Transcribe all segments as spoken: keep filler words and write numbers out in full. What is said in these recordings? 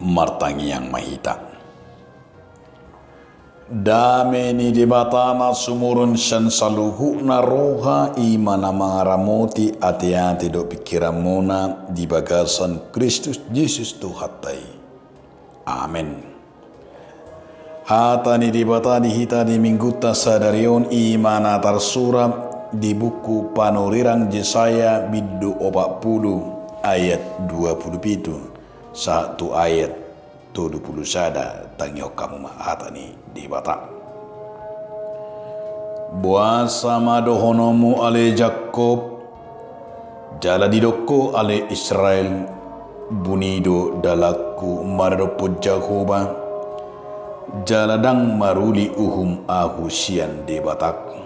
Martangiang ma hita. Dame ni Debata na sumurung sian saluhutna roha, i ma na mangaramoti ateate dohot pingkiranmuna di bagasan Kristus Jesus Tuhanta i. Amen. Hata ni Debata di hita di Minggunta sadari on, i ma na tarsurat di buku panurirang Jesaya bindu opat pulu ayat dua pulu pitu sahat tu ayat tolu pulu sada. Tangihon hamu ma hata ni Debata. Boasa ma dohononmu ale Jakkob, jala didok ho ale Israel: Buni do dalanku maradophon Jahowa, jala ndang maruli uhum ahu sian Debatangku.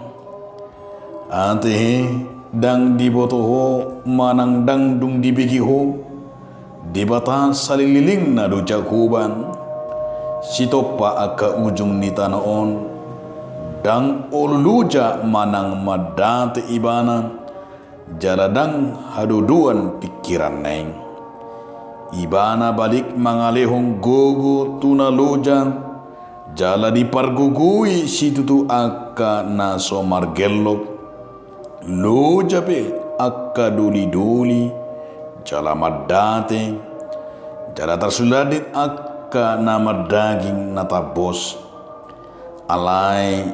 Ate he, ndang diboto ho manang ndang dung dibege ho, Debata salelelingna do Jahowa, sitompa angka ujung ni tano on. Ndang olo loja manang mandate Ibana, jala ndang hadodoan pingkiranna i. Ibana balik mangalehon gogo tu na loja, jala dipargogoi situtu angka na so margellok. Loja pe angka dolidoli jala mandate, jala tarsulandit angka na mardaging na tambos. Alai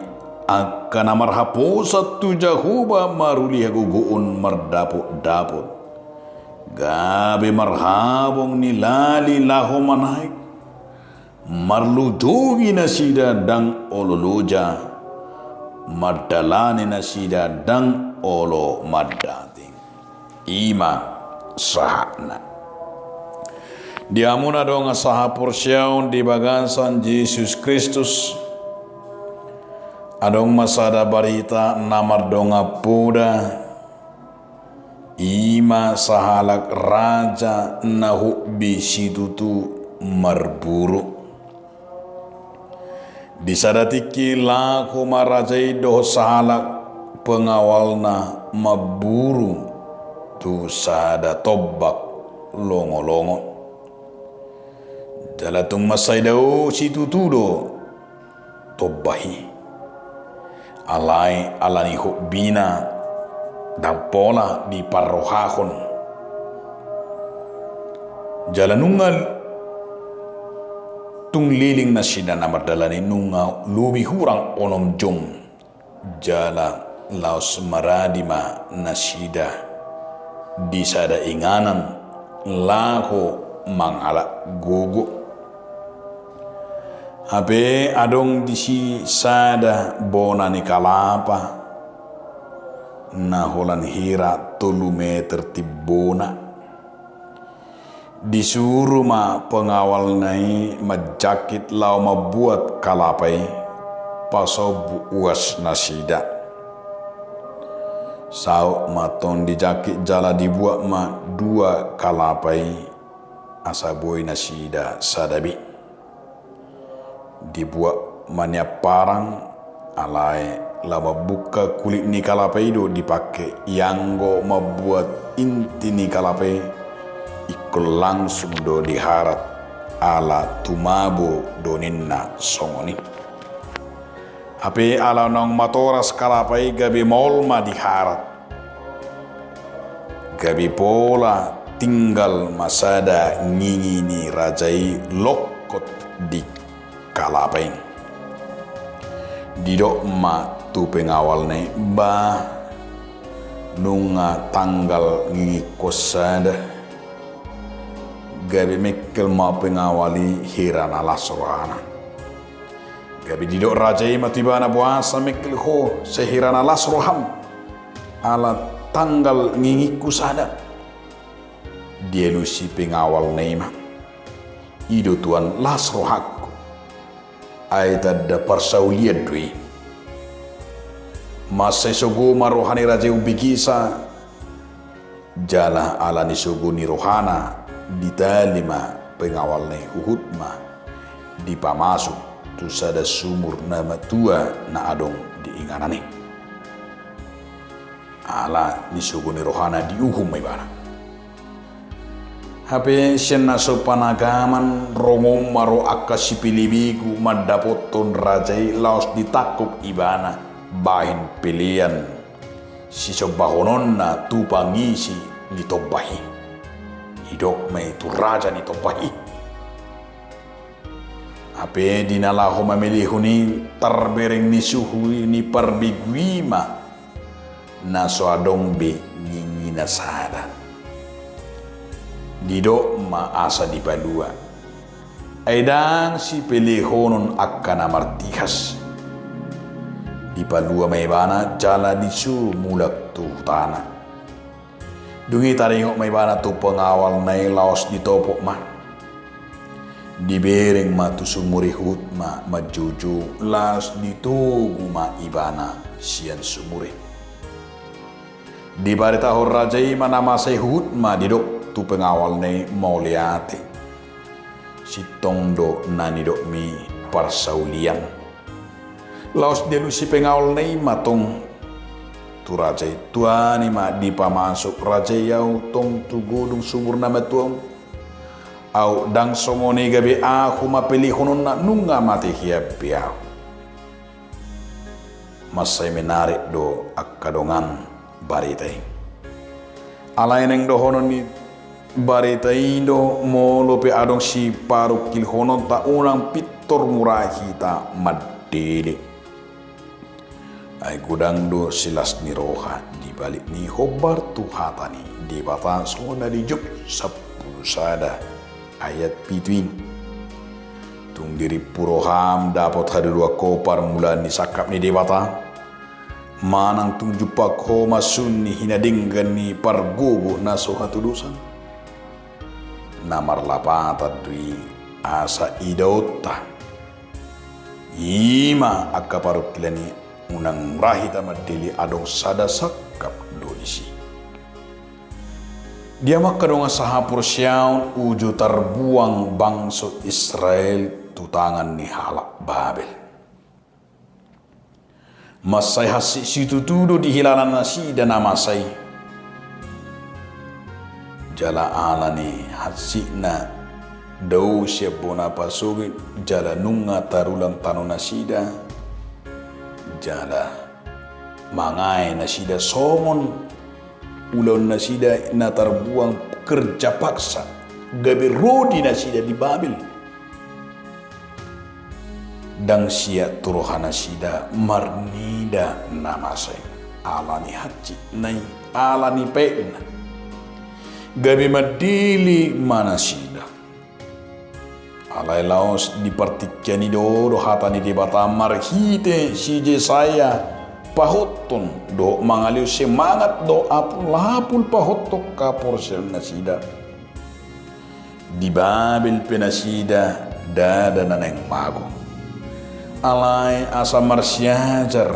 angka na marhaposan tu Jahowa maruli hagogoon mardapotdapot, gabe marhabong ni lali laho manaek. Marlujongi nasida ndang olo loja, mardalani nasida ndang olo mandate. I ma sahatna. Di hamu na dongan sahaporseaon di bagasan Jesus Kristus, adong ma sada barita na mardongan poda, i ma sahalak raja na hobi situtu marburu. Di sada tingki laho ma raja i dohot sahalak pengawalna mamburu tu sada tombak longolongo. Jala tung mansai dao situtu do tombak i. Alai ala ni hobina ndang pola diparrohahon. Jala nunga tung leleng nasida na mardalani, nunga lobi hurang onom jom. Jala laos maradi ma nasida di sada inganan laho mangalap gogo. Hape adong disi sada bona ni kalapa na holan hira tolu meter timbona. Disuru ma pengawalna i manjangkit laho mambuat kalapa i, pasombu uas nasida. Saut ma tong dijangkit jala dibuat ma dua kalapa i, asa boi nasida sada be. Dibuat ma nian parang, alai laho mambuka kulit ni kalapa i do dipake ianggo mambuat inti ni kalapa i. Ingkon langsung do diharat, ala tumabo do ninna songon i. Hape ala naung matoras kalapa i, gabe maol ma diharat. Gabe pola tinggal ma sada ngingi ni raja i longkot di kalapa i. Didok ma tu pengawalna i: Bah, nunga tanggal ngingingku sada. Gabe mengkel ma pengawal i hira na las rohana. Gabe didok raja i ma tu ibana: Boasa mengkel ho sai hira na las roham, ala tanggal ngingingku sada? Dialusi pengawalna i ma: I do tuan, las rohangku, ai tanda parsaulian do i. Mansai sogo ma roha ni raja i umbegesa, jala ala ni sogo ni rohana ditali ma pengawalna i, huhut ma dipamasuk tu sada sumur na matua na adong di inganan i. Ala ni sogo ni rohana diuhum ma ibana. Hape sian na so panagaman rongon ma ro angka sipelebegu mandapothon raja i laos ditangkup ibana bahen pelean sisombahononna tu pangisi ni tombah i. Didok ma i tu raja ni tombah i. Hape di na laho mamelehon i, tarbereng ni suhi ni parbegu i ma na so adong be gingina sada. Didok ma asa dipalua, ai ndang sipelehonon angka na martihas. Dipalua ma ibana jala disuru mulak tu hutana. Dung i taringot ma ibana tu pengawalna i laos ditopot ma. Dibereng ma tu sumur i huhut ma manjoujou laos ditogu ma ibana sian sumur i. Dibaritahon raja i ma na masa i huhut ma didok tu pengawalna i mauliate. Sintong do na nidokmi parsaulian. Laos dialusi pengawalna i ma tong tu raja i. Tuani ma dipamasuk raja i ahu tong tu godung sumur na matua on. Ahu ndang songon i gabe ahu mapelehononna nunga mate hian pe ahu. Mansai menarik do angka dongan barita i. Alai naeng dohonon ni barita i do molo pe adong siparungkilhononta unang pintor mura hita mandele. Ai godang do silas ni roha di balik ni hombar tu hata ni Debata songon na di Job sampulu sada ayat pitu i. Tung dirimpu roham dapot haduduan ho parmulaan ni sangkap ni Debata, manang tung jumpang ho ma sun ni hinadenggan ni pargogo na so hatudosan. Na marlapatan do i asa idaonta. I ma angka parungkilan i unang mura hita mandele adong sada sangkap do disi. Dia ma angka dongan sahaporseaon uju tarbuang bangso Israel tu tangan ni halak Babel. Mansai hansit situtu do dihilala nasida na masa i. Jala ala ni hansitna dao sian bona pasogit jala nunga tarulang tano nasida. Jala mangae nasida songon ulaon nasida na tarbuang kerja paksa gabe ro di nasida di Babel. Ndang siat tu roha nasida marnida na masa i ala ni hansitna i, ala ni paetna. Gabe mandele ma nasida. Alai laos di partingkian i do, do hata ni Debata marhite si Jesaya pahothon dohot mangalehon semangat dohot apul-apul pahothon haporseaon nasida. Di Babel pe nasida ndada na naeng mago. Alai asa marsiajar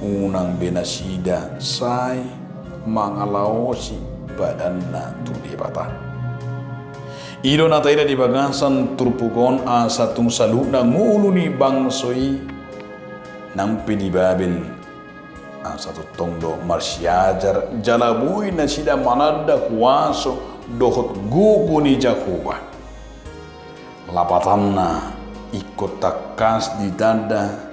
unang be nasida sai mangalaosi badanna tu Debata. I do na taida di bagasan turpuk on asa tung saluhutna ngolu ni bangso i nang pe di Babel. Asa tongtong do marsiajar jala boi nasida mananda huaso dohot gogo ni Jahowa. Lapatanna ingkon tangkas ditanda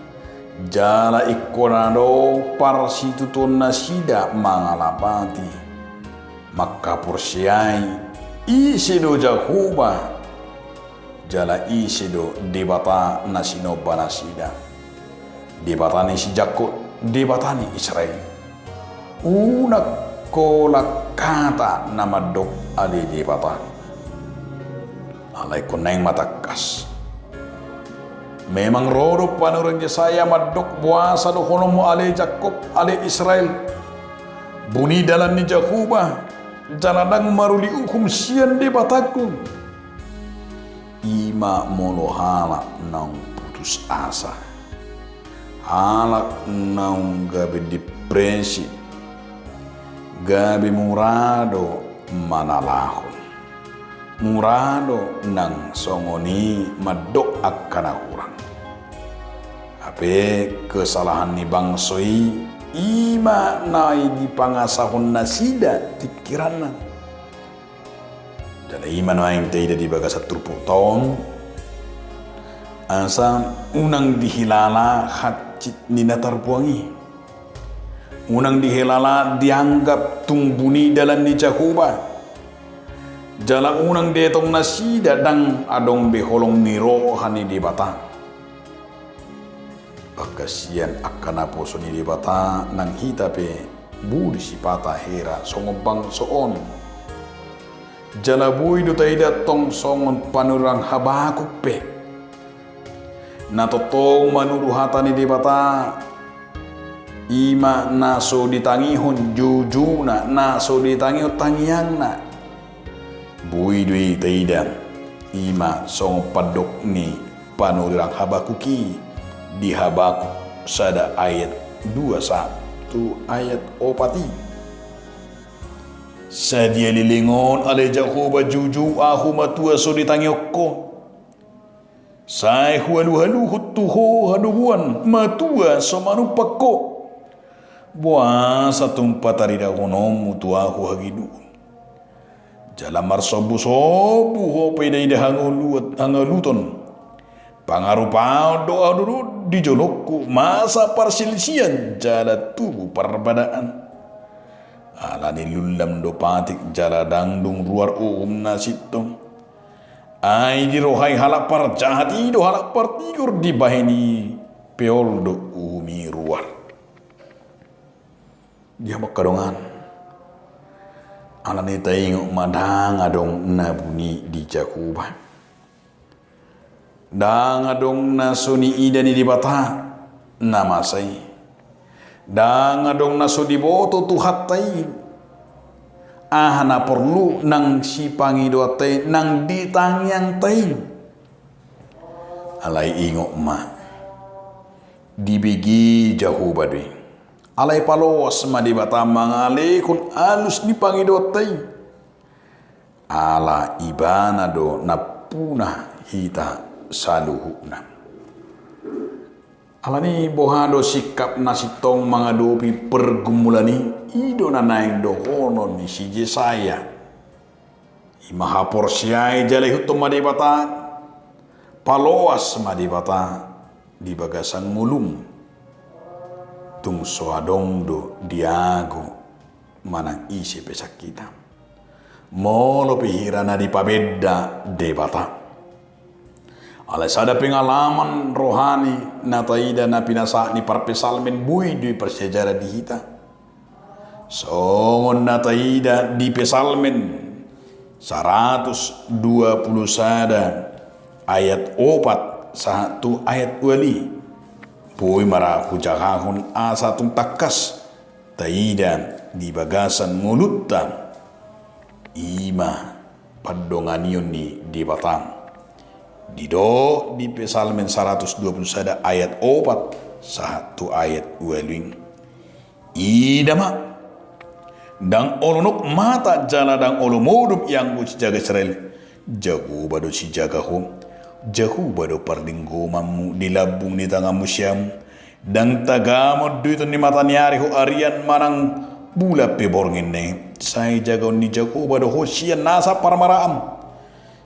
jala ingkon adong parsitutuon nasida mangalapati manghaporseai ise do Jahowa. Jala ise do Debata na sinomba nasida? Debata ni si Jakkob, Debata ni Israel. Unang holan hata na mandok ale Debata. Alai ingkon naeng ma tangkas. Memang ro do panurirang Jesaya mandok boasa dohononmu ale Jakkob, ale Israel. Buni dalan ni Jahowa, jala ndang maruli uhum sian Debatangku. I ma molo halak naung putus asa, halak naung gabe depresi, gabe mura do manalahon, mura do nang songon i mandok angka na hurang. Hape kesalahan ni bangso i, i ma na dipangasahon nasida pingkiranna. Jala i ma nuaeng taida di bagasan turpukta on, asa unang dihilala hansit ni na tarbuang i. Unang dihilala dianggap tung buni dalan ni Jahowa. Jala unang dietong nasida ndang adong be holong ni roha ni Debata. Bangkasian angka naposo ni Debata nang hita pe boi do sipata hera songon bangso on. Jala boi do taida tong songon panurirang Habakuk pe. Na tongtong manuru hata ni Debata, i ma na so ditangihon joujouna, na so ditangihon tangiangna. Boi do i taida, i ma songon pandok ni panurirang Habakuk i di Habakuk sada ayat dua sahat tu ayat opat i. Sadia leleng on ale Jahowa, joujou ahu matua so ditangihon ho. Sai hualuhaluhon tu ho hadomuan, matua so manumpak ho. Boasa tung pataridahononmu tu ahu hangoluan? Jala marsombusombu ho paidaida hangoluan, hangoluton. Pangarupaon do ahu dohot di jolongku, masa parsilisian jala tubu parbadaan. Alani lullam do patik jala ndang dung ruar uhum na sintong. Ai dirohai halak parjahat i do halak partigor, dibahen i pe ol do uhum i ruar. Dia mangkadongan. Alani taingot ma ndang adong na buni di Jahowa. Ndang adong na so niida ni Debata na masa i. Ndang adong na so diboto Tuhanta i. Aha na porlu nang sipangidoanta i, nang ditangiangta i. Alai ingot ma, dibege Jahowa do i. Alai paloas ma Debata mangalehon alus ni pangidoanta i. Ala Ibana do nampuna hita saluhutna. Alani boha do sikap na sintong mangadopi pergumulan i, i do na naeng dohonon ni si Jesaya. I ma haporseai jala ihuthon ma Debata, paloas ma Debata di bagasan ngolum. Tung so adong do diago manang ise pe sangkita. Molo pe hira na dipabenda Debata. Alai sada pengalaman rohani na taida na pinasahat ni parpsalmen boi do i parsiajaran di hita. Songon na taida di Psalmen saratus dua pulu sada ayat opat sahat tu ayat ualu i. Boi ma ra hujahahon asa tung tangkas taida di bagasan ngolunta, i ma pandonganion ni Debata. Didok di Psalmen saratus dua pulu sada ayat opat sahat tu ayat ualu i. Ida ma, ndang olo nok mata jala ndang olo modom ianggo sijaga Israel. Jahowa do sijaga ho. Jahowa do parlinggomanmu di lambung ni tanganmu siamun. Ndang tagamon do iton ni mata ni ari ho arian manang bulan pe borngin na i. Sai jagaon ni Jahowa do ho sian nasa parmaraan.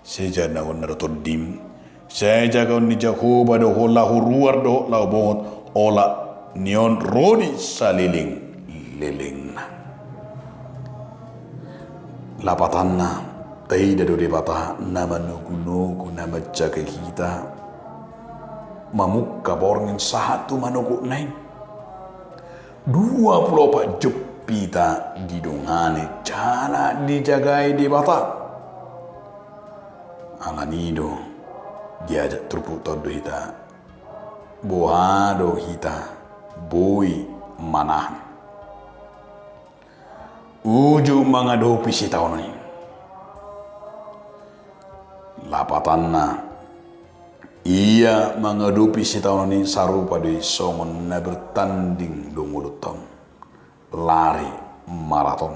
Sai jagaon na do tondim. Sai jagaon ni Jahowa do ho laho ruar dohot laho bongot, olat ni on ro di saleleng lelengna. Lapatanna, taida do Debata na manogunogu na manjaga hita mamungka borngin sahat tu manogotna i. Dua pulu opat jom hita didongani jala dijagai Debata. Alani do diajak turpukta on do hita. Boha do hita boi manahan uju mangadopi sitaonon i. Lapatanna, ia mangadopi sitaonon i sarupa do i songon na bertanding do ngolunta on. Lari maraton.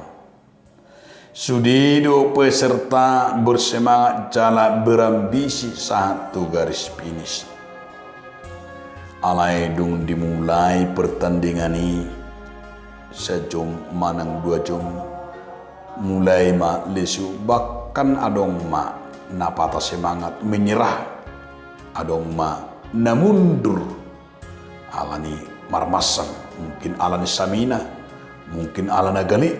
Sude do peserta bersemangat jala berambisi sahat tu garis finish. Alai dung dimulai pertandingan i, sajom manang dua jom, mulai ma lesu bak Kan adong ma na patah semangat, menyerah, adong ma na mundur, alani marmansang, mungkin alani stamina, mungkin alana gale,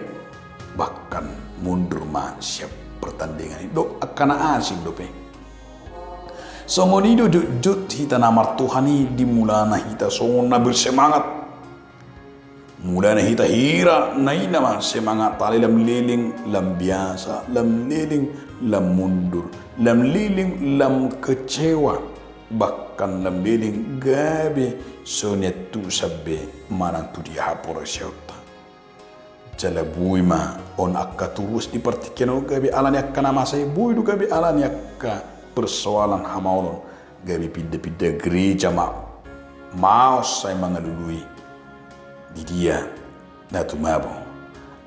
bahkan mundur ma sian pertandingan i. Dok angka na asing dope. Songon i do jotjot hita na martuhan i, di mulana hita songon na bersemangat. Mulana hita hira na i nama semangat, alai lam leleng, lam biasa, lam leleng, lam mundur, lam leleng, lam kecewa, bahkan lam leleng gabe so niantusan be manang tu dia haporseaonta. Jala boi ma on angka turuas di partingkian on gabe alani angka na masa i, boi do gabe alani angka persoalan hamaolon, gabe pinda-pinda gereja ma maos sai mangalului di dia na tumabo,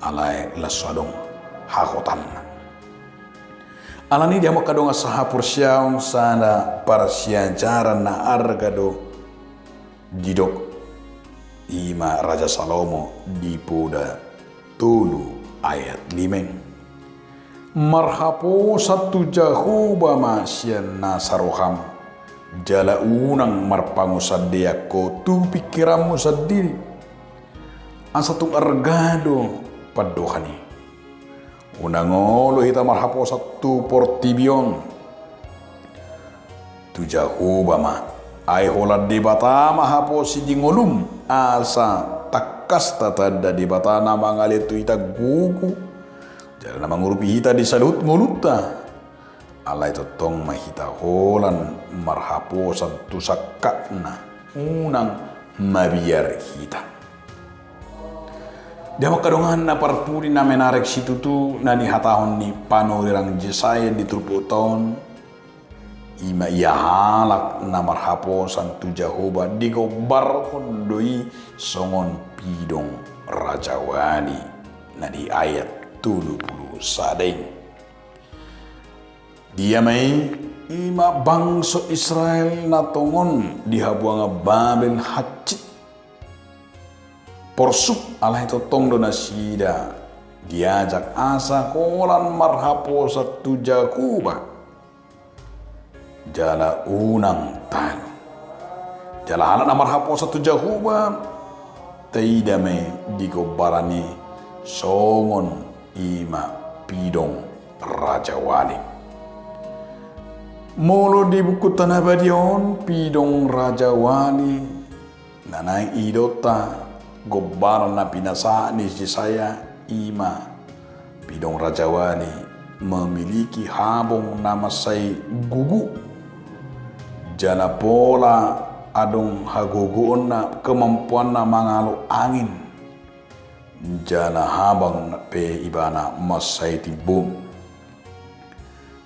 alai las so adong hahotanna. Alani i di hamu angka dongan sahaporseaon, sada parsiajaran na arga do didok i ma Raja Salomo di Poda tolu ayat lima i. Marhaposan tu Jahowa ma sian nasa roham, jala unang marpangunsandean ho tu pingkiranmu sandiri. Asa tung arga do pandohan i. Unang olo hita marhaposan tu portibi on, tu Jahowa ma. Ai holan Debata ma haposi di ngolum, asa tangkas tatanda Debata na mangalehon tu hita gogo jala na mangurupi hita di saluhut ngolunta. Alai tongtong ma hita holan marhaposan tu sangkapna, unang mabiar hita. Di hamu angka dongan na parpudi, na menarik situtu na nihatahon ni panurirang Jesaya di turpukta on, i ma ia halak na marhaposan tu Jahowa digombarhon do i songon pidong rajawali, na di ayat tolu pulu sada i. Dia ma i? I ma bangso Israel na tongon di habuangan Babel hansit porsuk, alai tongtong do nasida diajak asa holan marhaposan tu Jahowa jala unang talu. Jala halak na marhaposan tu Jahowa, taida ma i digombaran i songon i ma pidong rajawali. Molo di Buku Tana Badia on, pidong rajawali na naeng idaonta, gombaran na pinasahat ni Jesaya, i ma pidong rajawali memiliki habong na mansai gogo, jala pola adong hagogoonna, kemampuanna mangalo angin, jala habang pe ibana mansai timbo.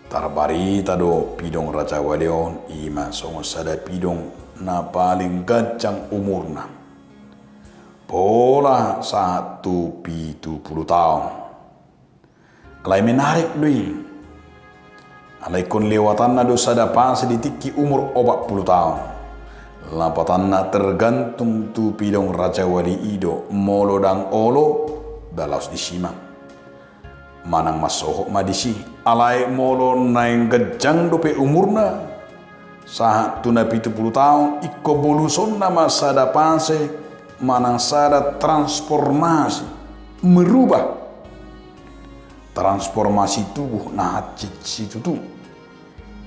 Tarbarita do pidong rajawali on i ma songon sada pidong na paling ganjang umurna, pola sahat tu pitu pulu taon. Alai menarik do i. Alai ingkon lewatanna do sada fase di tingki umur opat pulu taon. Lapatanna tergantung tu pidong rajawali i do, molo ndang olo, da laos disi ma. Manang mansohot ma disi. Alai molo naeng ganjang dope umurna, sahat tu na pitu pulu taon, ingkon bolusonna ma sada fase manang sada transformasi, merubah. Transformasi tubuh na hansit situtu,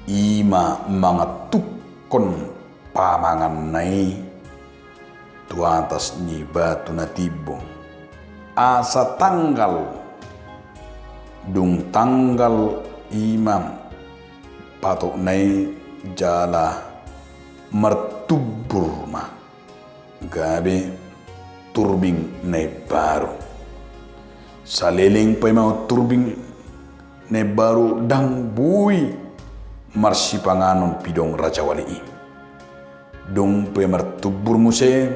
i ma mangantukkon pamanganna i tu atas ni batu na timbo. Asa tanggal, dung tanggal i ma patokna i jala martumbur ma gabe turbing na imbaru. Saleleng paima turbing na imbaru ndang boi marsipanganon pidong rajawali i. Dung pe martumbur muse,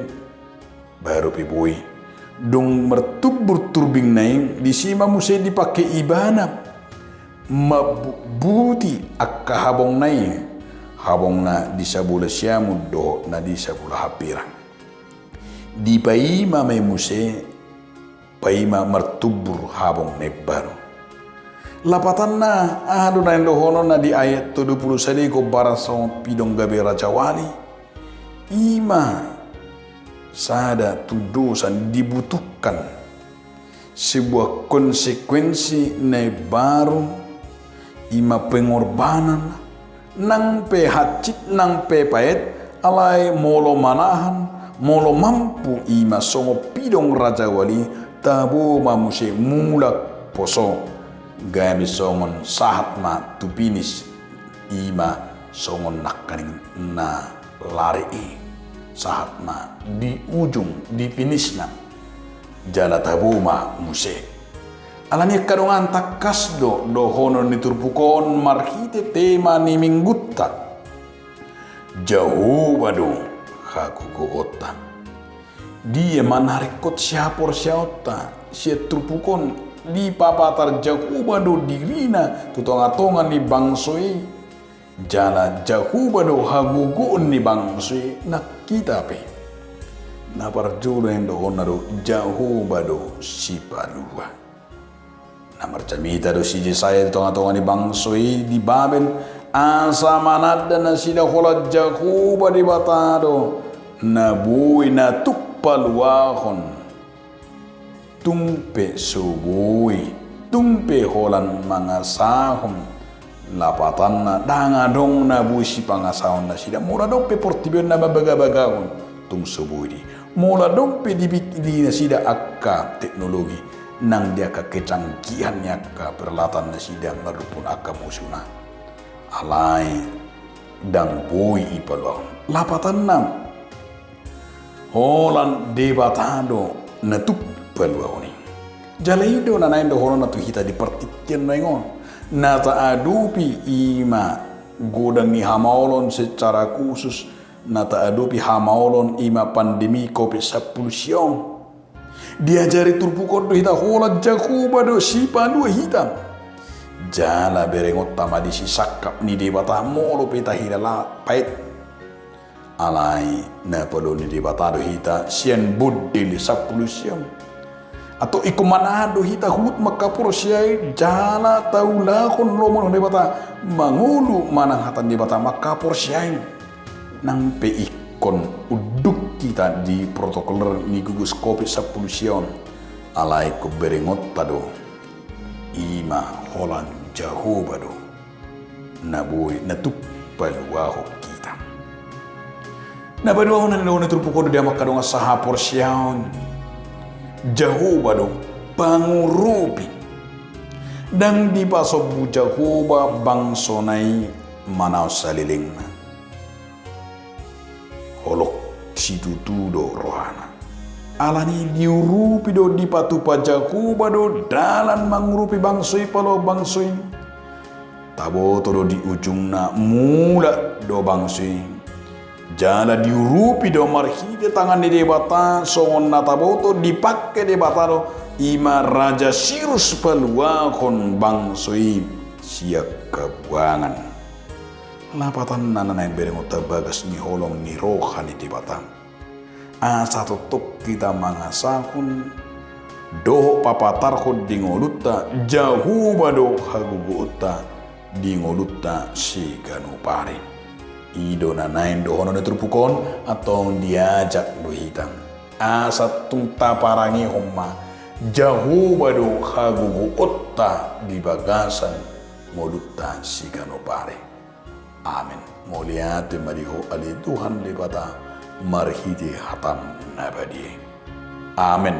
baru pe boi. Dung martumbur turbingna i, disi ma muse dipake ibana mambutbuti angka habongna i, habongna di sabola siamun dohot na di sabola hambirang. Dipaima ma i muse, paima martumbur habong na imbaru. Lapatanna, aha do na nidohononna di ayat tolu pulu sada i, gombaran songon pidong gabe rajawali? I ma sada tudosan dibutuhkan sebuah konsekuensi na imbaru, i ma pengorbanan, nang pe hansit nang pe paet, alai molo manahan, molo mampu, i ma songon pidong rajawali, tabo ma muse mulak poso, gabe songon sahat ma tu finish, i ma songon nangkaning na lari i, sahat ma di ujung, di finishna, jala tabo ma muse. Alani i angka dongan, tangkas do dohonon ni turpuk on marhite tema ni minggunta: Jahowa do hagogoonta. Dia ma na ringkot sihaporseaonta sian turpuk on? Dipapatar Jahowa do dirina tu tongatonga ni bangso i, jala Jahowa do hagogoon ni bangso i nang hita pe. Na parjolo na nidohonna do Jahowa do Sipalua. Na marjamita do si Jesaya di tongatonga ni bangso i di Babel, asa mananda nasida holan Jahowa Debata do na boi na tuk paluahon. Tung pe so boi, tung pe holan mangasahon, lapatanna ndang adong na boi sipangasahon nasida. Molo adong pe portibi on na mambagabagahon, tung so boi do i. Molo adong pe di, di nasida angka teknologi, nang di angka kecanggihan ni angka peralatan nasida mandophon angka musuna, alai ndang boi i paluahon. Lapatanna, holan Debata do na tuk paluahon i. Jala i do na naeng dohononna tu hita di partingkian na naeng on. Na taadopi i ma godang ni hamaolon secara khusus, na taadopi hamaolon i ma pandemi covid sampulu sia on. Diajari turpuk on do hita holan Jahowa do Sipalua hita. Jala berengonta ma di sisangkap ni Debata molo pe tahilala paet. Alai na paluahon ni Debata do hita sian bondel sampulu sia on. Antong ingkon manahan do hita huhut mangkaporseai jala taulahon lomo ni Debata, mangolu manang hata ni Debata, mangkaporseai. Nang pe ingkon unduk hita di protokol ni gugus covid sampulu sia on, alai ingkon berengonta do, i ma holan Jahowa do na boi na tuk paluahon hita. Na paduahon na nidohon ni turpuk on do di hamu angka dongan sahaporseaon, Jahowa do pangurupi. Ndang dipasombu Jahowa bangsona i manaon salelengna. Holong situtu do rohana. Alani i diurupi do, dipatupa Jahowa do dalan mangurupi bangso i, paluahon bangso i. Taboto do di ujungna mulak do bangso i. Jala diurupi do marhite tangan ni Debata, songon na taboto dipangke Debata do, i ma Raja Sirus paluahon bangso i sian habuangan. Lapatanna na naeng berengonta bagas ni holong ni roha ni Debata. Asa tongtong hita mangasahon dohot papatarhon di ngolunta, Jahowa do hagogoonta di ngolunta siganup ari. I do na naeng dohonon ni turpuk on, antong diajak do hita. Asa tung taparangehon ma, Jahowa do hagogoonta di bagasan ngolunta siganup ari. Amen. Mauliate ma di Ho ale Tuhan Debata, marhite hataM na badia i. Amen.